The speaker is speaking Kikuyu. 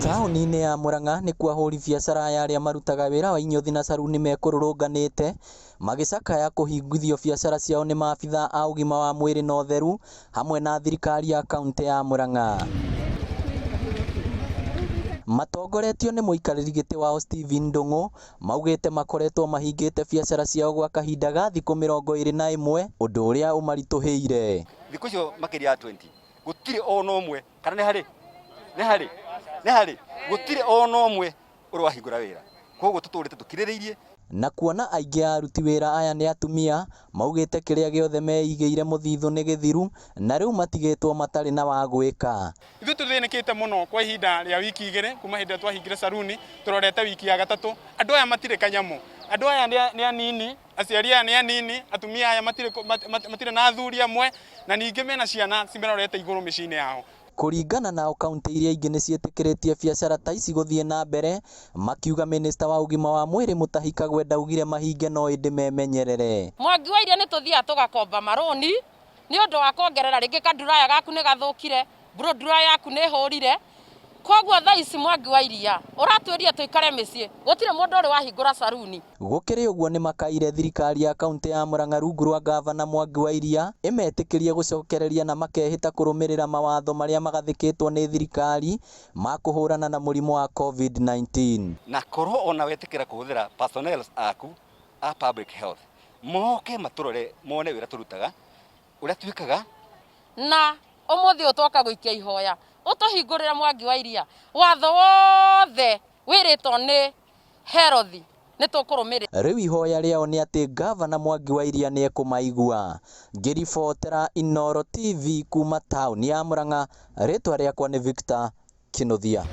Taũni-inĩ ya Murang'a nĩkuo ahũri biacara aya arĩa marutaga wĩra wa inyothi na caruni mekũrũrũnganĩte magĩcakaya kũhingithio biacara ciao nĩ maabithaa a ũgima wa mwĩrĩ na ũtheru hamwe na thirikari ya kauntĩ ya Murang'a. Matongoretio nĩ mũikarĩri gĩtĩ wao Stephen Ndung'u, maugĩte makoretwo mahingĩte biacara ciao gwa kahinda ga thikũ 21, ũndũ ũrĩa ũmaritũhĩire. Thikũ icio makĩria ya 20 gũtirĩ ona ũmwe kana nĩ harĩ nĩ harĩ nĩ harĩ gũtirĩ ona ũmwe ũrĩ wahingũra wĩra koguo tũtũrĩte tũkirĩrĩirie. Na kuona aingĩ a aruti wĩra aya nĩ atumia, maugĩte kĩrĩa gĩothe meigĩire mũthithũ nĩ gĩthiru na rĩu matigĩtwo matarĩ na wa gwĩka. Ithuĩ tũthĩnĩkĩte mũno kwa ihinda rĩa wiki igĩrĩ kuma hĩndĩ ĩrĩa twahingire saruni, tũrorete wiki ya gatatũ. Andũ aya matirĩ kanyamũ, andũ aya nĩ anini, aciari aya nĩ anini, atumia aya matirĩ matirĩ na athuri amwe, na ningĩ mena ciana cimarorete igũrũ mĩciĩ-inĩ yao. Kũringana nao kauntĩ iria ingĩ nĩciĩtĩkĩrĩtie biacara ta ici gũthiĩ na mbere, makiuga mĩnĩsta wa ũgima wa mwĩrĩ Mutahi Kagwe ndaugire mahinge no ĩndĩ memenyerere. Mwangi wa Iria nĩ tũthiaga tũgakomba marũni nĩ ũndũ wa kuongerera rĩngĩ kanduraya gaku nĩ gathũkire, blow dryer yaku nĩ ĩhũrire, koguo thaa ici Mwangi wa Iria ũratwĩrire tũikare mĩciĩ, gũtirĩ mũndũ ũrĩ wahingũra saruni. Gũkĩrĩ ũguo nĩmakaire thirikari ya kauntĩ ya Murang'a rungu rwa ngavana Mwangi wa Iria ĩmetĩkĩrie gũcokereria na makehĩta kũrũmĩrĩra mawatho marĩa magathĩkĩtwo nĩ thirikari ma kũhũrana na mũrimũ wa Covid-19. Na korwo ona wetĩkĩra kũhũthĩra personnels aku a public health moke matũrore mone wĩra tũrutaga ũrĩa twĩkaga. Na ũmũthĩ ũyũ twoka gũikia ihoya ũtũhingũrĩre Mwangi wa Iria, watho wothe wĩrĩtwo nĩ Herothi nĩ tũkũrũmĩrĩra. Rĩu ihoya rĩao nĩ atĩ ngavana Mwangi wa Iria nĩ ekũmaigua. Ngĩribotera Inooro TV kuma taũni ya Murang'a, rĩtwa rĩakwa nĩ Victor Kinuthia.